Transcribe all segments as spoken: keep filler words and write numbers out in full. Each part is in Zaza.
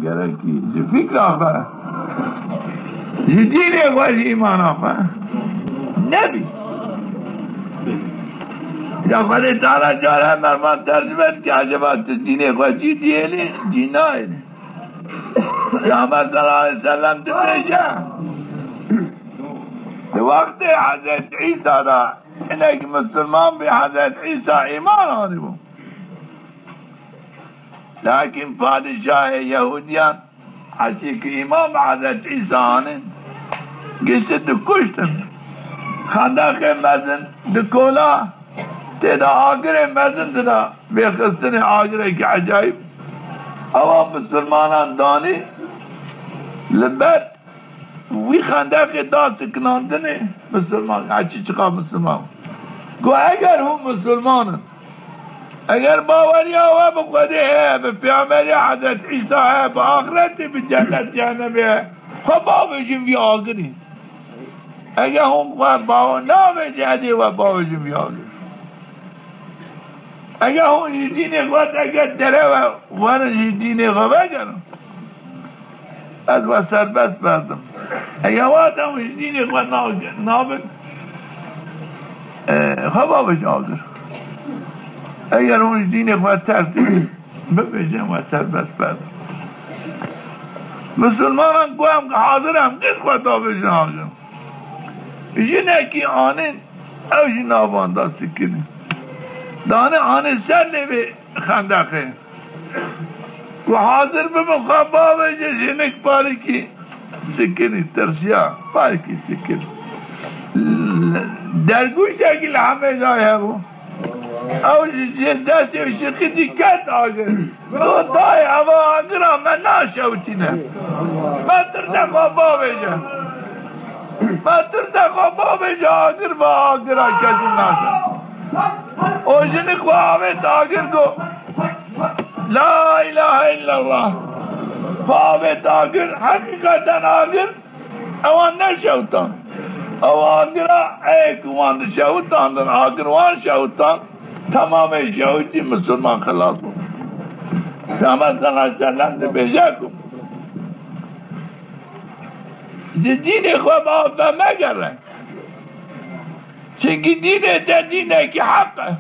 Gerekî ji fîkra xwe, ji dînê xwe, ji îmana xwe nebî. Ya Xwedê Teala care merman tercime dike, eceba tu dînê xwe cî dîyênî, cî nayênî? Peyxamber sallallahu aleyhi ve sellem dibêje, di wextê Hezret Îsa de hinek misilman bî, Hezret Îsa îman anîbû. Lakin padîşahê Yehûdîyan, heçî ki îmam Hezret Îsa anîn, gişti dikuştin. Xendexê mezin dikola, têda agirê mezin dida, vêxistinê agirekî ecayîb. Ewa misilmanan danî li ber wî xendexê da sikinandinê misilman, heçî çiqa misilman. Go eger hûn misilman in, eger baweriya we bi Xwedê heye, bi Peyxamberiya Hezret Îsa heye, bi axretê, bi cennet cehennemê heye, xwe bavêjin vî agirî. Eger hûn xwe bawer navêjin, edê we bavêjin vî agirî. Eger hûn ji dînê xwe, eger derew e, werin ji dînê xwe vegerin. Ez we serbest berdim. Eger wata hûn ji dînê xwe na-, nabin, e, xwe bavêjin agir. Eger hûn ji dînê xwe tertî bibêjin, we serbest berdim. Misilmanan ku em hazir em, giş xwe davêjin agir. Jinekî anîn, ew jî navan da sikinî. Danî anî ser lêvê xendexê. Ku hazir bibin xwe bavêje, jinik parikî sikinî, tirsiya, parikî sikinî. Dergûşekî li hemê cayê hebû. Ew ji cê destê şiqitî ket agir. Do dayê eva agira me naşewtîne. Me tirse xwe bavêje. Me tirse xwe bavêje agir ve agira kesî naşe. O jinik xwe avêt agir go, La ilahe illallah. Xwe avêt agir, heqîqeten agir. Ewan neşewtan. Ew agira ey ku wan dişewitandin, agir wan şewtan, temamê şewitî misilman xilas bû. Peyxamber sallallahu aleyhi ve sellem dibêje ku ji dînê xwe ve-, vemegere. Çimkî dînê te dînekî heq e.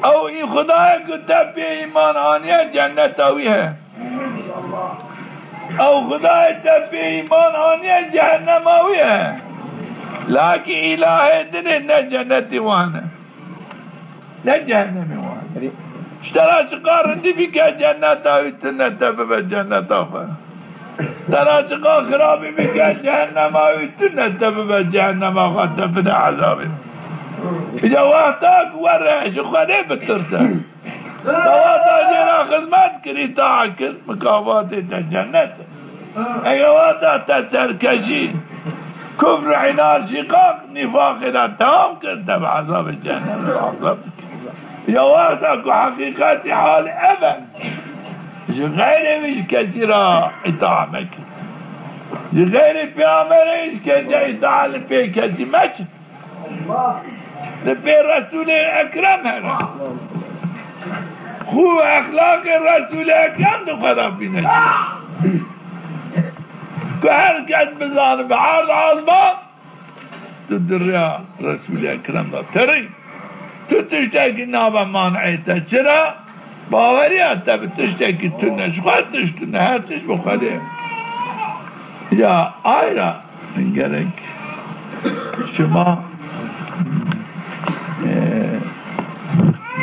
Ew î Xwedayê ku te pê îman aniye cenneta wî he. Ew Xwedayê te pê îman aniye cehennema wî ye. Lakî îlahê dinê ne cennetê wan e, ne cehennemê wan e. Ji te ra çiqa rindî bike cenneta wî, tu ne te bibe cenneta xwe. Te ra çiqa xirabî bike cehennema wî, tu ne te bibe cehennema xwe, te bide ezabê. Îca wexta ku were ji Xwedê bitirse. Wexta jê ra xizmet kir, îtaat kir, mikafatê te cennet e. Ege wexta te serkeşî, kufr, înar, şîqaq, nîfaqê de temam kir, te bi ezabê cehennemê azad dikir. Ya wexta ku heqîqetî hal ev e, ji xeyrê wî ji kesî ra îtaat mekir. Ji xeyrê Peyxamberê ji kesî îtaat li pê kesî meçin. Li pê Resûlê Ekrem here. Xwu exlaqê Resûlê Ekrem di xwe de bîne. Ku her kes bizanibe erd azman, tu di rêya Resûlê Ekrem de terî. Tu tiştekî nabe man'ê te. Çira? Baweriya te bi tiştekî tune, ji xwe tişt tune, her tişt bi Xwedê. Ya ay ra gerek şima, e,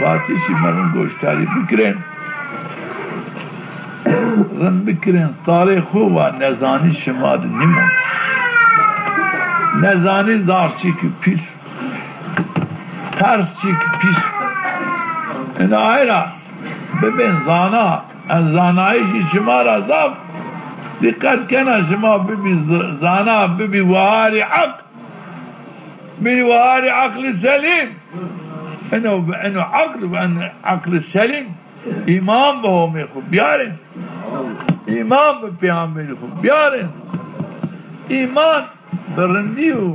vatişî me rind goşdarî bikirin. Rind bikirin, tarê xwu va nezanî şima di nîmon. Nezanî zaf çîkî pîs. Ters çîk pîs. Ina ay ra bibên zana. Ez zanayîşî şima ra zaf dîqet kena, şima bibî z-, zana, bibî wiharî eql. Bibî wiharî eqlî selîm. Ino, ino eql, ino eqlî selîm. Îman bi Homê xwu biyarên. Îman bi Peyxamberî xwu biyarên. Îman bi rindî û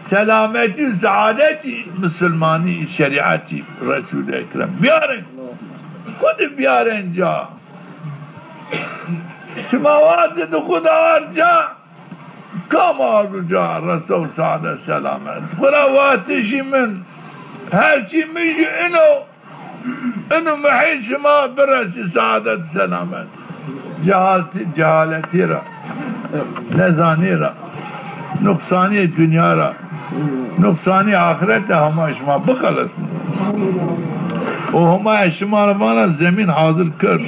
selametî û seadetî misilmanî, şerîetî Resûlê Ekrem biyarên. Xwu de biyarên ca. Şima wextê di xwu de ard ca, kam ardo ca reso sade selamet. Xwura vatişî min, her çî min jî ino, ino mihê şima biresî saadet selamet. Cehalti-, cehaletî ra, nezanî ra, nuqsanî dinya ra, nuqsanî axirete Homa şima bixelesno. O Homa şima ra vana zemîn hazir kerd.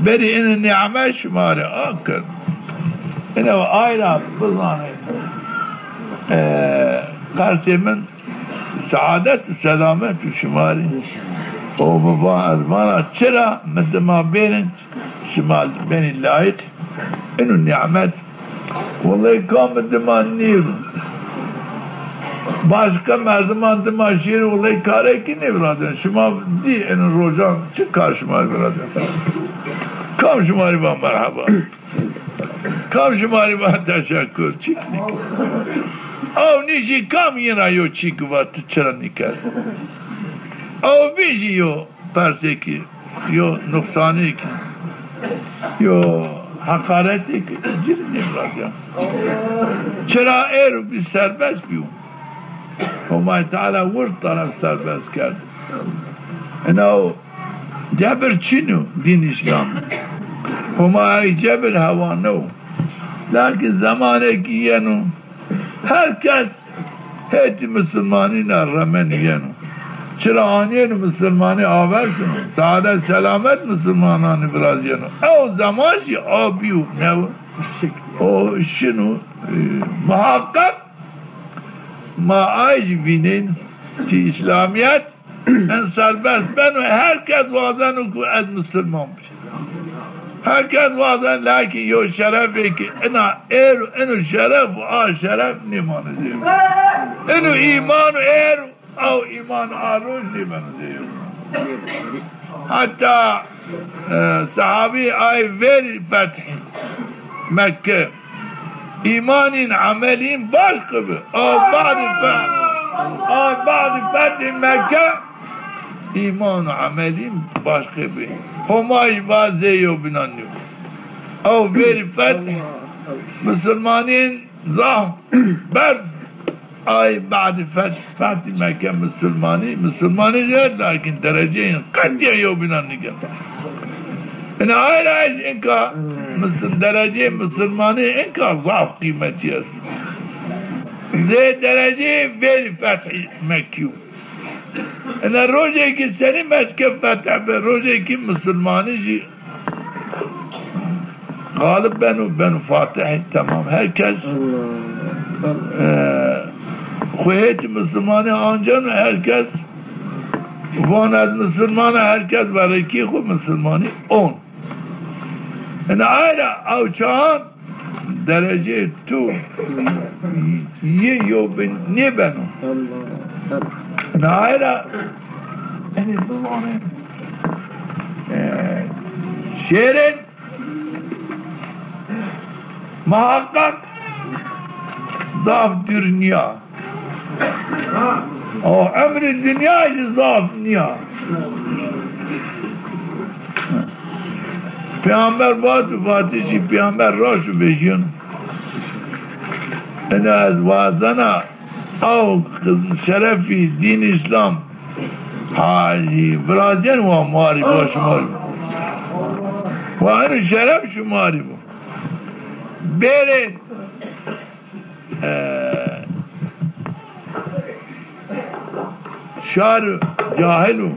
Berî ini nîmet şima rê a kerd. Ine ay ra bizanê, e, qersê min saadet û selamet û şima rê. O mi va-, ez vana çira mi dima bêrin, şima benî layîq ino nîmet. Wellahî kam dima nîyo. Başka merdiman dima şêrin, wellahî karekî nêvirazên. Şima dî ino rojan çi kar şima rê virazên? Kam şima rê va merheba? Kam şima rê va teşekkür? Çik nîkir. Aw nîşî kam yin ra yo çîk va ti çira nîkerd? Aw vîjî yo persêkî, yo nuqsanêkî, yo heqaretêkî ci rê nêvirazîya. Çira êro bî serbest bîyo. Homay Teala wird taraf serbest kerd. Ina o cebir çin o dîn Îslam. Homay cebir hewa no. Lakin zemanêkî yeno, her kes hetî misilmanîna remen yeno. Çira anîyeno misilmanî aver şino. Saadet selamet misilmananî virazîyeno. Ew zeman jî a bîyo, new. O şino, e, muhaqqeq ma ay jî vînên ki Îslamîyet en serbest beno, her kes wazeno ku ez misilman bî. Her kes wazen, lakin yo şerefêkî ina êr, ino şeref û a şeref nêmano zêro. Ino îman û êr, aw îman a roj nêbeno zêro. Heta, e, sehabî ay verî fethî Mekke. Îmanîn, emelîn başqe bi. A badî fe-, a badî fethî Mekke, îman û emelîn başqe bi. Homay va zê yewbînan nîyo. Ew verî feth, misilmanîn zaf berz. Ay badî feth-, fethî Mekke misilmanî, misilmanî jî, lakin dereceyên qetîyen yewbînan nîgeno. Ina ay ra ez inka misil-, dereceyê misilmanî inka zaf qîmetî est. Zê dereceyê verî fethî Mekkî yo. Ina rojêkî senî Mekke feteh bi, rojêkî misilmanî jî galib beno, beno fatih, temam. Her kes, e, xwu hetî misilmanî anceno, her kes von ez misilman a, her kes verêkî xwu misilmanî on. Ina ay ra ew çaxan dereceyê tu yê yewbîn nêbeno. Ina ay ra, enê bivanê, e, şêrên muhaqqeq zaf dûr nîya. O emrê dinya jî zaf nîya. Peyxamber vat û vatişî peyxamber raşt û vejîyeno. Ina ez wazena aw şerefî dîn Îslam ha, virazîyen wa ma rî bo, şima rî bo. Wa eno şeref şima rî bo. Bêrê e, şar cahil o.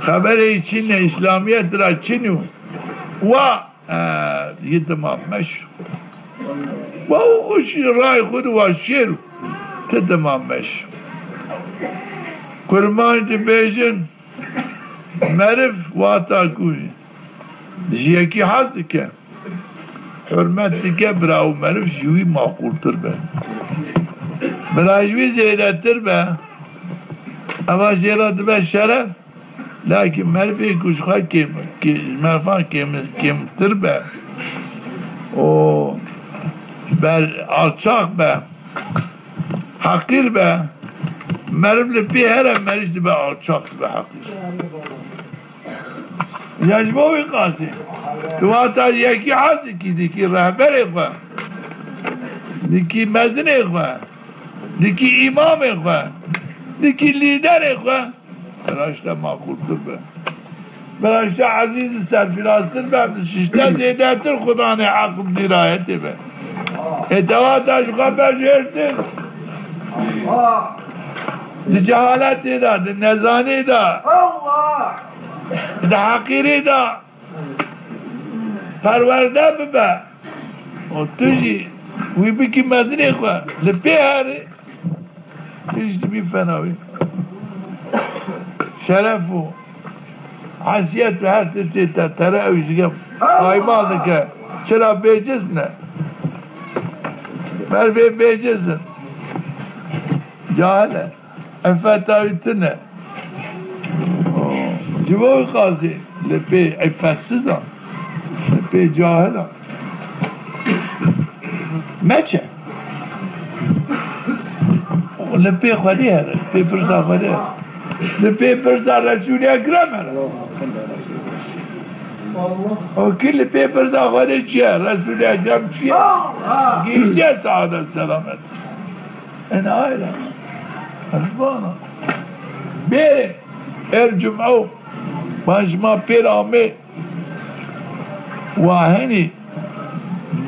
Xeberê çin ne, Îslamîyet ra çin o. Wa, e, yi dima meş. Wa o xwu şî ray xwu de wa şêr o. Ti dima meş. Kurmanc bêjin, meriv wexta ku ji yekî hez dike, hurmet dike, bira û meriv ji wî maqûltir be. Bira ji wî zêdetir be, eva jê ra dibe şeref, lakîn merivê ku ji xwe kêm, kê-, ji merifan kêm, kêmtir be û ber alçax be, heqîr be, meriv li pê here, meriv dibe alçax, dibe heqîr. Ya ji bo wî qasî. Tu wata yekî hez dikî, dikî rehberê xwe, dikî mezinê xwe, dikî îmamê xwe, dikî lîderê xwe. Bira îşte maqûltir be. Bira îşte ezîz û serfîraztir be. Îşte zêdetir Xudanê eql dîrayetê be. Ê tewata ji xwe bejêrtin. Di cehaletê de, di nezanî de, di heqîrî de perwerde bibe. Û tu jî wî bikî mezinê xwe, li pê herî, tu jî dibî fena wî. Şeref û heysîyet û her tiştê te, tere ew jî ge paymal dike. Çira bêciz ne? Mervê bêciz in. Cahil e. Îffeta wî tune. Ji bo wî qasî li pê îffetsiz a, li pê cahil a. Meçe. Li pê Xwedê here, pê pirsa Xwedê here. Li pê pirsa Resûlî Ekrem here. O kî li pê pirsa Xwedê çi ye? Resûlî Ekrem çi ye? Gihîştiye saadet selamet. Ena aye ra. Ez vana. Bêrê, her cum'e, ma şima pêr amê. Wa henî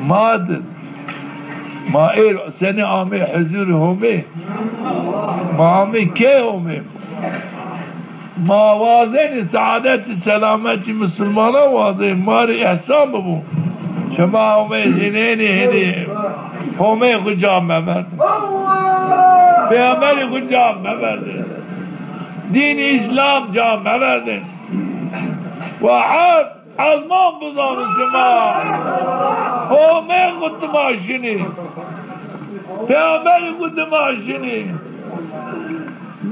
ma di, ma êr senî amê huzûrê Homê. Ma amê kê Homê? Ma wazenî saadetî selametî musulmanan wazenî, ma rê îhsan bibo. Şima Homê zînenî henî Homê xwu ca meverdin. Peyxamberî xwu ca meverdin. Dînî Îslam ca meverdin. Wa haq ezman bizano şima. Homê xwu dima şinî. Peyxamberî xwu dima şinî.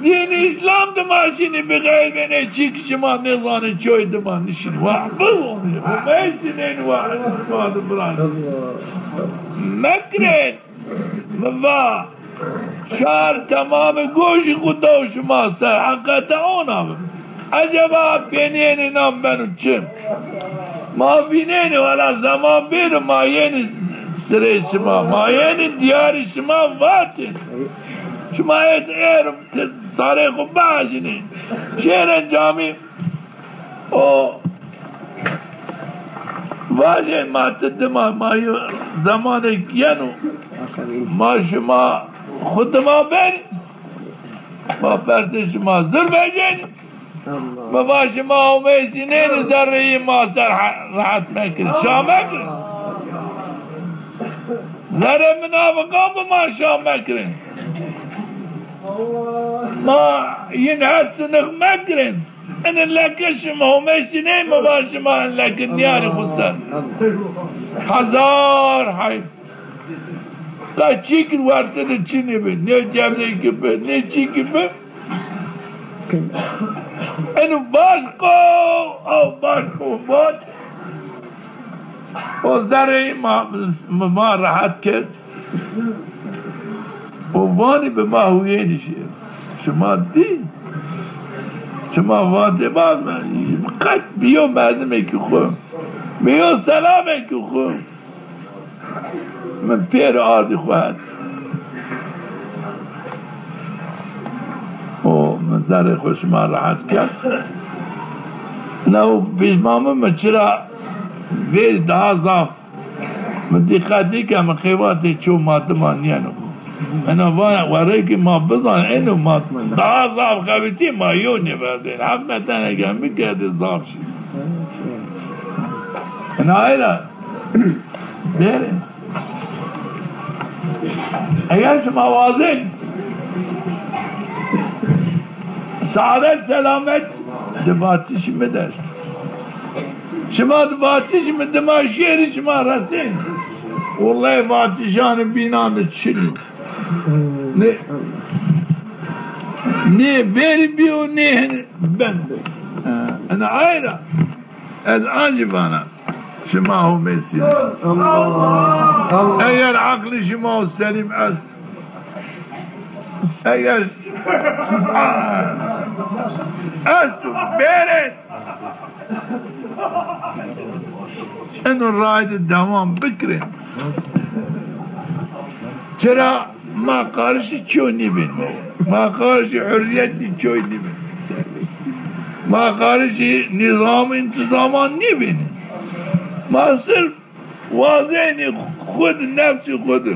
Dînî Îslam dima şinî, bi xeyr benê çîk şima nêzanê çoy dima nişinî. Wa bizanê, Homê zînenî wa şima di biranê. Mekrên. Mi va, şar temamê goşî xwu daw şima ser, heqete ona bi. Eceba pênîyenê nan beno çi? Ma vînenî, wela zeman bêro ma yenî sirê şima, ma yenî diyarî şima vatên. Şima êd êr sarê xwu biajinên. Şêrên camî. O vajê ma ti dima, ma yo zemanêk yeno, ma şima xwu dima benî, ma persê şima zur vejênî. Mi va şima Homê zînenî zerreyî ma ser he-, rehet mekirin, şa mekirin. Zerrê minafiqan bi ma şa mekirin. Ma yin hes sinix mekirin. Ini leke şima Homê zînenî, mi va şima in leke nîyarî xwu ser. Hezar heyf. Qe çîkir werte de çinî bi, nê cemlêkî bi, nê çîkî bi. Eno baş ko, ew baş ko vat. O zerrê ma, ma rehet kerd. O vanî bi ma huyênî şi. Şima dî. Şima vatê baz mi. Qet biyo merdimêkî xwu. Biyo selamêkî xwu. Mi pêr ardî xwu het. O mi zerrê xwu şima rehet kerd. Na o pêşma mi, mi çira vê daha zaf. Mi dîqet nîke, mi qey vatê ço ma dima nîyeno. Ena vana werê kî ma bizan eno ma daha zaf xebitî ma yo nêverdên. Heqîqeten eger mi kerdê zaf şî. Ena ayra. Bêrê. Eger şima wazên saadet selamet di vatişî mi de est. Şima di vatişî mi dima şêrî şima resên. Wellahî vatişanê bînan de çin o. Nê, nê verî bîyo nê hin beno. Ha, ena ayra. Ez ancî vana, şima Homê zînenî. Allah, Allah. Eger aqlî şima o selîm est, eger est o, bêrên. Eno ray de dewam bikirê. Çira ma qarişî çiyo nîbîn. Ma qarişî hurrîyetî çiyo nîbîn. Ma qarişî nîzam întizaman nîbîn. Ma sirf wazenî xwu di, nefsî xwu di,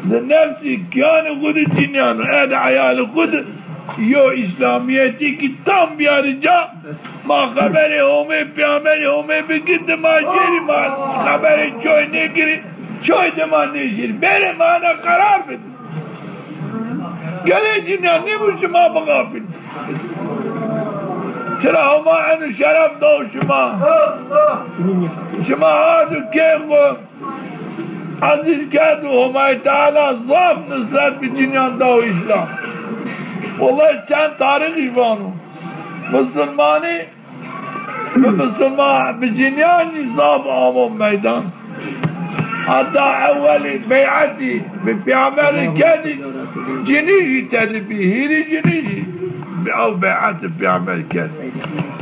di nefsî kîyanî xwu di cinîyan û ed eyalî xwu di yo îslamîyetî kî tam bîyarî ca, ma xeberê Homê Pêxemberî Homê bikî, dima şêrî ma xeberê çoy nêkirî, çoy dima nêşêrî. Bêrê ma ena qerar bidî. Gelê cinîyan nêmû şima bixapîn. Çira Homa eno şeref daw şima. Şima ard û kê xwu ezîz kerd û Homayî Teala zaf nusret bi cinîyan daw Îslam. Wellahî çend tarîxî vano. Musulmanî bi musulman, bi cinîyan zî zaf amo meydan. Heta ewelî beyetî bi pêxemberî kerdî, cinî jî tedi bî, hîrî cinî jî bi ew beyetî pêxemberî kerd.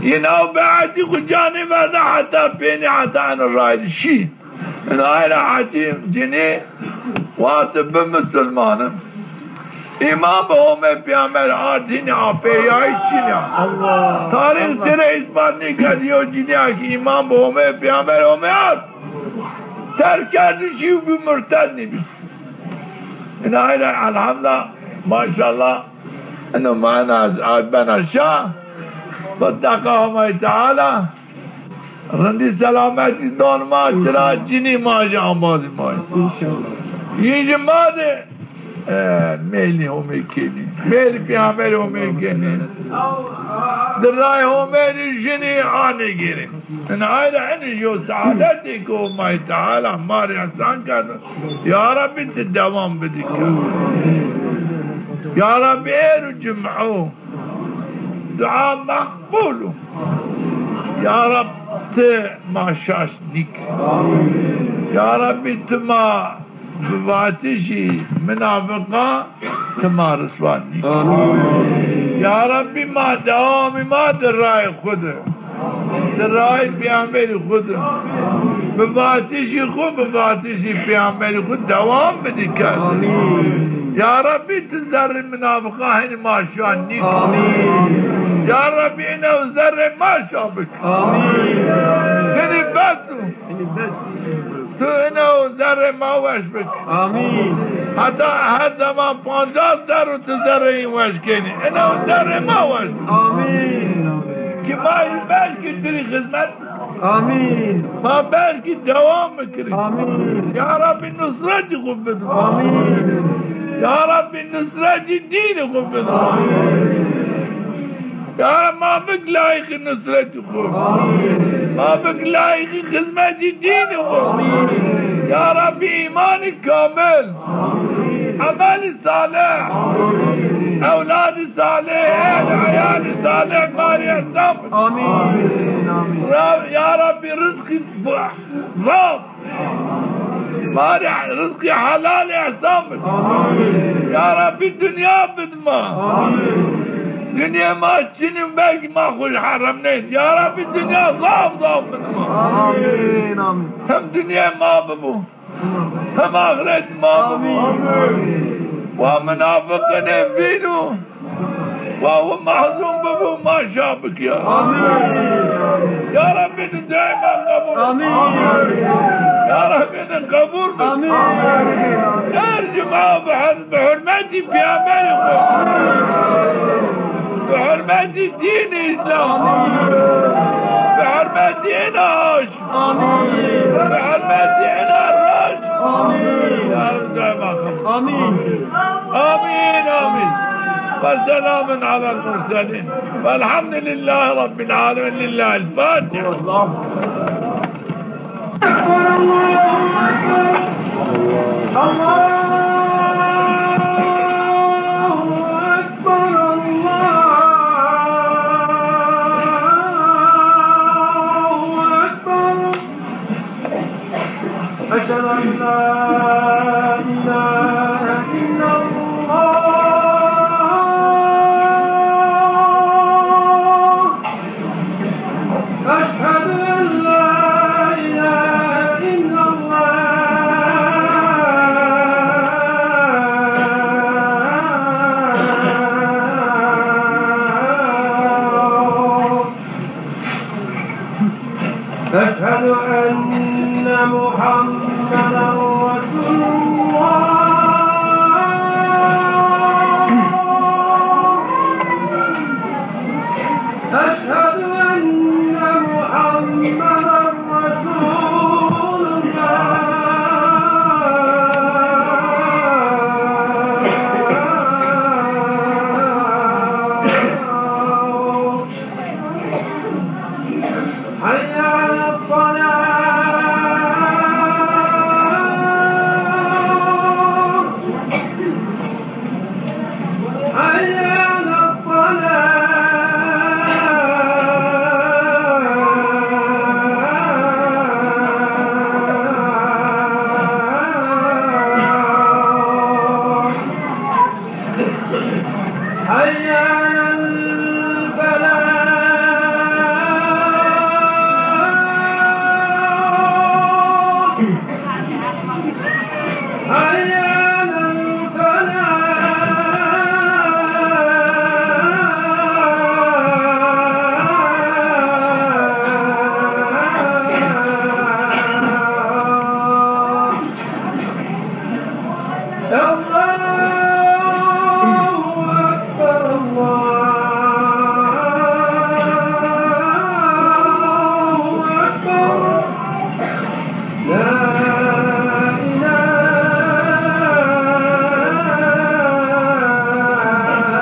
Yin ew beyetî xwu ca nêverda heta pênî heta eno ray de şî. Ina ay ra hetî cinî wextî bi musulman im. Îman bi Homê Pêxember ardînî apeyayîş çin a. Allah. Tarîx çira îspat nêkerd yo cinîya kî îman bi Homê Pêxember Homê ard, terk kerd û şî û bi murted nîbî. Ina ay ra elhamdulillah, maşallah. Ino mana ez ad bena şa. Mutleqa Homay Teala rindî selametî don ma, çira cinî ma jî embazî ma yî. Înşallah. Yîn jî ma de, e, mêlî Homê kenî. Mêlî pêxemberî Homê kenî. Di ray Homê de jinî a nêgêrî. Ina ay ra enî yo seadetê ke Homay Teala ma rê îhsan kerdo. Ya Rabbî ti dewam bidî ke. Ya Rabbî êr û cum'u dua meqbul o. Ya Rab ti ma şaş nîk. Ya Rabbî ti ma bi vatişî minafiqan ti ma riswa nîk. Amîn. Ya Rabbî ma dewamî ma di rayê xwu de. Di rayê pêxemberî xwu de. Bi vatişî xwu, bi vatişî pêxemberî xwu dewam bidî kerd. Amîn. Ya Rabbî ti zerrê minafiqan henî ma şa nîk. Amîn. Ya Rabbî ina zerrê ma şa bik. Amîn. Hinî bes o. Tu ino zerrê ma weş bik. Amîn. Heta her zeman pancas serr o tu zerrê yin weş kenî. Ino zerrê ma weş bik. Amîn. Ki ma belkî ti rî xizmet. Amîn. Ma belkî dewam bikirî. Amîn. Ya Rabbî nusretî xwu bidin. Amîn. Ya Rabbî nusretî dînî xwu bidin. Amîn. Ya Rab, ma bik layîqî nusretî xwu. Amîn. Ma bik layîqî xizmetî dînî xwu. Amîn. Ya Rabbî, îmanî kamil, amîn, emelî salih, amîn, ewladî salih, ehl û eyalî salih ma rê îhsan bik. Amîn. Amîn. Ra-, ya Rabbî, rizqî bu-, zaf Ma rê rizqî helal îhsan bik. Amîn. Ya Rabbî, dinya bid ma. Amîn. Dinya ma çin in, belkî ma xwu heremnên. Ya Rabbî, dinya zaf zaf bid ma. Amîn, amîn. Hem dinya ma bibo, hem axiret ma bibo. Amîn. Wa minafiqinê vîno. Wa wi mehzun bibo, ma şa bik ya. Amîn. Ya Rabbî, tu duayê ma qebul. Amîn. Ya Rabbî, tu qebul bik. Amîn. Her cuma bi hez-, bi hurmetî pêxemberî xwu, bi hurmetî dînî Îslam, bi hurmetî ina aş, Amîn. Bi hurmetî ina raş. Amîn. Ya Rabbî, ma qebul. Amîn. Amîn, amîn. Ve selamun alel murselîn. Velhamdülillahî Rabbil alemin. Lillahil Fatiha. Allahu Ekber, Allahu Ekber. أشهد أن لا إله إلا الله. أشهد أشهد أن محمدا رسول الله. أشهد أن محمدا رسول الله. حي على الصلاة. حي على الصلاة. حي على الفلاح. حي على الفلاح. الله أكبر، الله أكبر. لا إله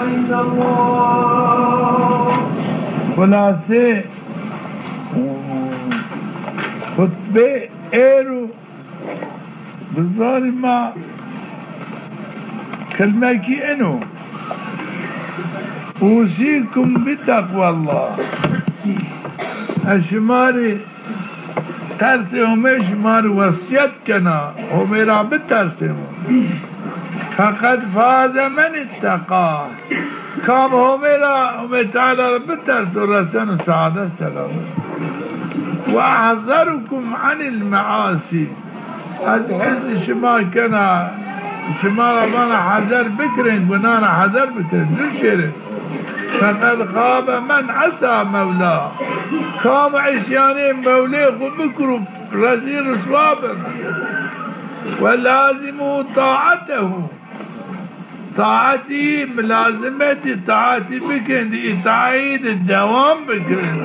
إلا الله. Xulase, xutbe êro Bizanî ma kilmekî eno. Usîkum bi teqwallah. Ez şima rê tersê Homê şima rê wesîyet kena. Homê ra bitersê. Feqed faze men itteqa. Kam Homê ra, Homê Teala ra biterso, reseno seadet selamet. Ve ahzerukum anil measî. Ez hizî şima kena, şima ra vana hezer bikirin, gunan ra hezer bikirin, dûr şêrin. Feqed xabe men esa mewla. Kam îsyanê mewlê xwu bikiro, rezîl riswa bin. Ve lazimû taatehu. Taetî, milazimetî taetî bikin, di îtaî di dewam bikin.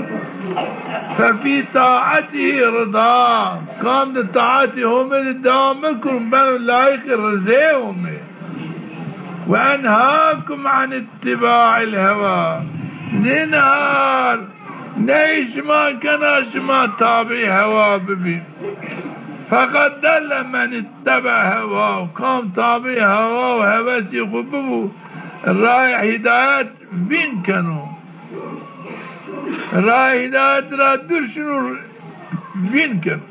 Fe fî taetî rida. Kam di taetî Homê di dewam bikin, beno layîqî rizê Homê. Ve enhâkum an ittiba'il hewa. Zînar, ney şima kena şima tabî hewa bibî. Feqed delle men ittebe hewa. Kam tabî hewa û hewesî xwu bibû, rayê hîdayet vîn keno. Rayê hîdayet ra dûr şino, vîn keno.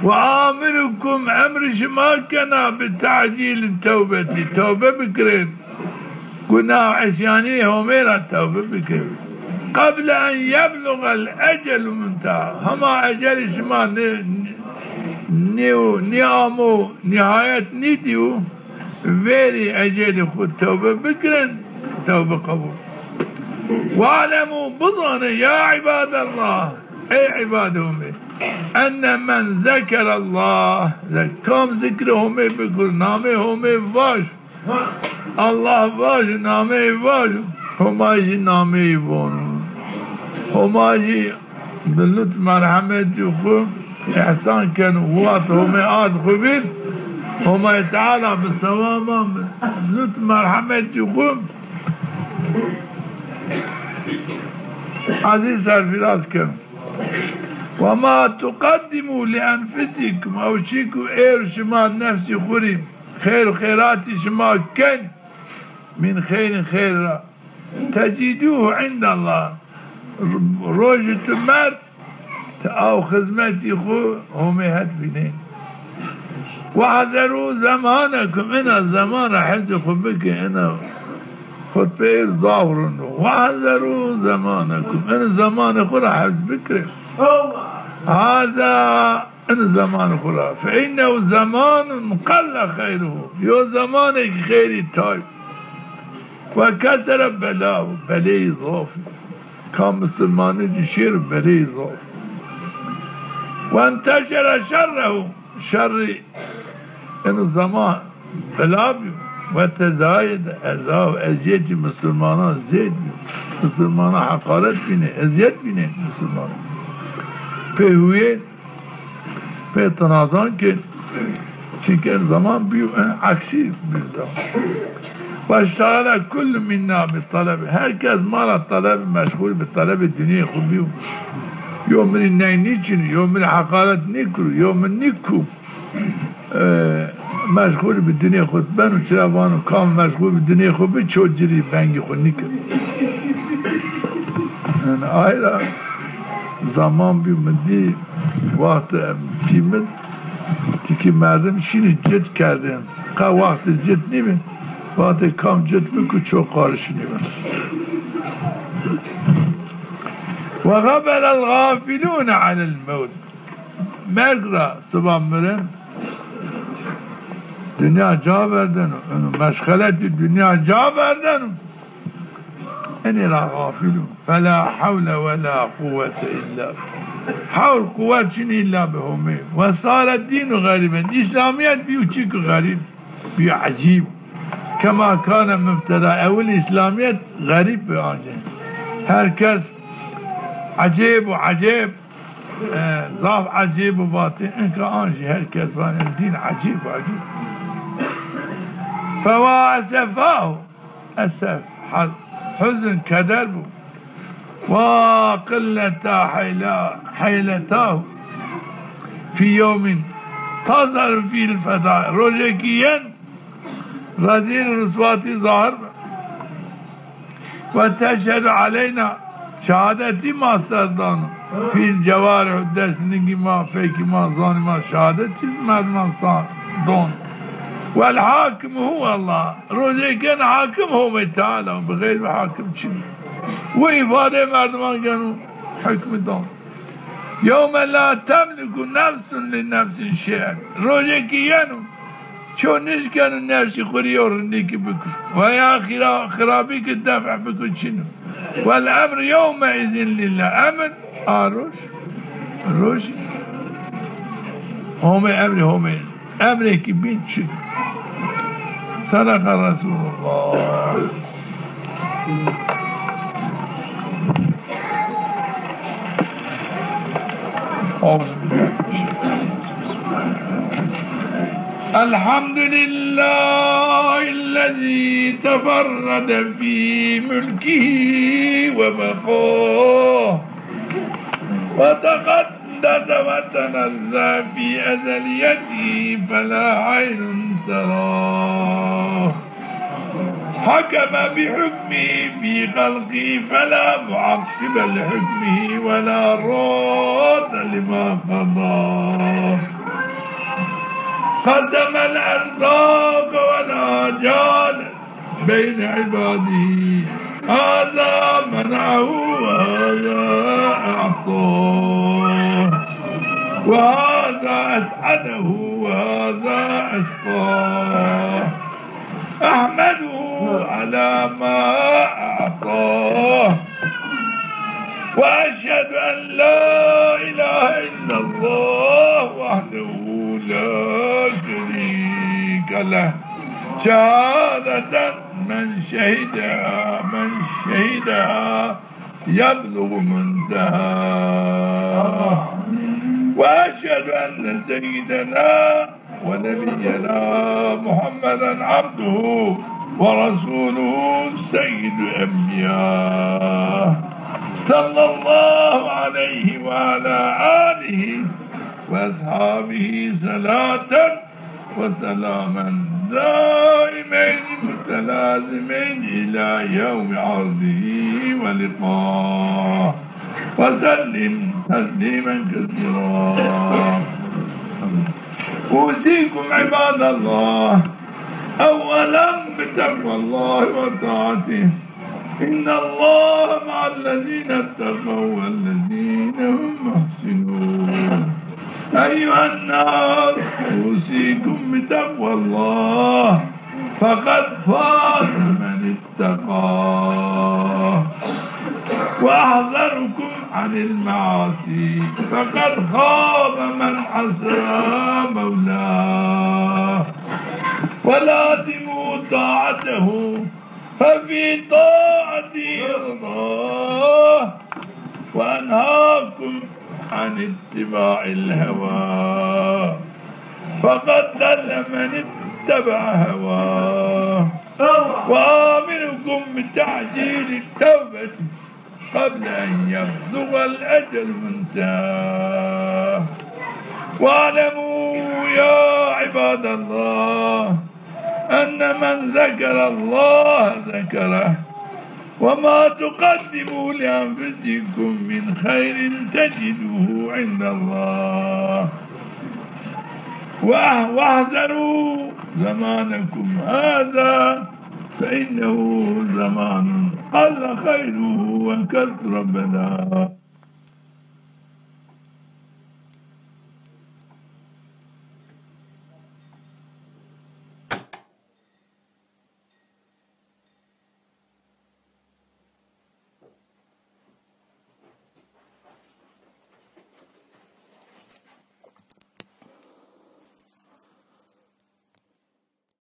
Ve amirukum, emrî şima kena bi tacîl tewbetî, tewbe bikirin. Gunah îsyanî Homê ra tewbe bikirin. Qeble en yeblugal ecelu munteha. Hema ecelî şima nî, nî, nî amo, nîhayet nîdîyo. Verî ecelî xwu tewbe bikirin, tewbe qebûl. Wa'lemû, bizanê, ya îbadallah, ey îbadê Homê, enne men zekerallah, ze-, kam zikrê Homê bikir, namê Homê vaj, Allah vaj, nameyî vaj, Homa jî nameyî vono. Homa jî bi lutf merhemetî xwu îhsan keno. Wext Homê ard xwu vîr, Homayê Teala bi sewaban, bi lutf merhemetî xwu ezî serfîraz keno. Ve ma tuqeddimû li enfusîkum, ew çî ku êr şima nefsî xwu rî xêr û xêratî şima ken, min xeyrin, xêr ra, tecidûhu indallah. Rojê tu merd, ti aw xizmetî xwu Homê het vînên. Wehzerû zemanekum, ina zeman ra hifzê xwu bikin, ina xutbeyê zaf rind o. Wehzerû zemanekum, ina zemanê xwu ra hifz bikin. Haza Ino zemanê xwu ra. Fe innehu zemanun qelle xeyruhu. Yo zemanê ki xeyrî tay. Ve kesere belahu. Beleyî zaf. Ka misilmanî di şêr beleyî zaf. Wenteşere şerrehu, şerrî eno zaman bila bîyo. Ve tezayede eza, ezîyetî misilmanan zêd bîyo. Misilmanan heqaret bînê, ezîyet bînê misilmanan. Pê huyê, pê tinazan ki, çike zaman bîyo, en, eksî bîyo zaman. Weştexele kullu minna bi talebi. Her kes ma ra talebi, meşxul bi talebê dinyê xwu bîyo. Yo mi rê ney nîçin, yo mi rê heqaret nîkiro, yo mi nîku. E, meşxul bi dinyê xwu beno, çira vano, kam meşxul bi dinyê xwu bi, ço ci rê vengê xwu nîkir. Yanî, ay ra zaman bî mi dî, wext, em, pî mi, tikî merdim şînî cit kerdên. Qe wextê cit nîbi, wextê kam cit bi ku ço qarişî nîbi. Ve xefelel xafilûne anil mewt. Merg ra siba mirin, dinya ca verdeno, eno meşxeletî dinya ca verdeno. Enê ra xafil o. Fela hewle wela quwwete illa billah. Hewl, quwwet çin îlla bi Homê. Ve sare dînu xerîben. Îslamîyet bîyo çîk xerîb, bîyo ecîb. Kema kane mubteda. Ewil Îslamîyet xerîb bi ancî. Her kes ecêb û ecêb, e, zaf ecêb û vatê, inka ancî her kes vanê dîn ecêb, ecêb. Fewa esefahu. Esef, hal, huzn, keder bo. Wa qilleta heyla-, heyletahu fî yewmin tazheru fîhil feda. Rojekî yen, rezîl û riswatî zahir bi. Ve teşhedu aleyna, şehadetî ma ser dano. Fîl cewarih, destningî ma, fekî ma, zanî ma şehadetî merdiman sa don. Wel hakim huwallah. Rojê ken hakim Homê Teala, bi xeyr bi hakim çin. Wi îfadeyê merdiman geno, hukmî don. Yewme la temliku nefsun li nefsin şey'en. Rojekî yeno, ço nişkeno nefsî xwu rê yew rindîkî bikir. Veya xira-, xirabî ki def bikir çin o. Wel emru yewme izin lillah. Emir a roj, roj Homê, emrê Homê. Emrêkî bîn çin. Sedeqa Resulullah. Euzu billahi mineşşeytanirracim. الحمد لله الذي تفرد في ملكه وبقاه وتقدس وتنزه في أزليته فلا عين تراه. حكم بحكمه في خلقه فلا معقب لحكمه ولا راد لما قضاه. قسم الأرزاق والآجال بين عباده، هذا منعه وهذا أعطاه، وهذا أسعده وهذا أشقاه. أحمده على ما أعطاه، وأشهد أن لا إله إلا الله وحده لا شريك له، شهادة من شهدها، من شهدها يبلغ منتهاه. وأشهد أن سيدنا ونبينا محمدا عبده ورسوله سيد الأنبياء، صلى الله عليه وعلى آله وأصحابه صلاة وسلاما دائمين متلازمين إلى يوم عرضه ولقائه، وسلم تسليما كثيرا. أوصيكم عباد الله أولا بتقوى الله وطاعته، إن الله مع الذين اتقوا والذين هم محسنون. أيها الناس، أوصيكم بتقوى الله، فقد فاز من اتقى، وأحذركم عن المعاصي. فقد خاب من عصى مولاه. ولازموا طاعته ففي طاعته رضاه. وأنهاكم عن اتباع الهوى فقد ضل من اتبع هواه. وآمركم بتعجيل التوبة قبل أن يبلغ الأجل منتهاه. واعلموا يا عباد الله أن من ذكر الله ذكره وما تقدموا لأنفسكم من خير تجدوه عند الله. وأح-، واحذروا زمانكم هذا فإنه زمان قل خيره وكثر بلاءه.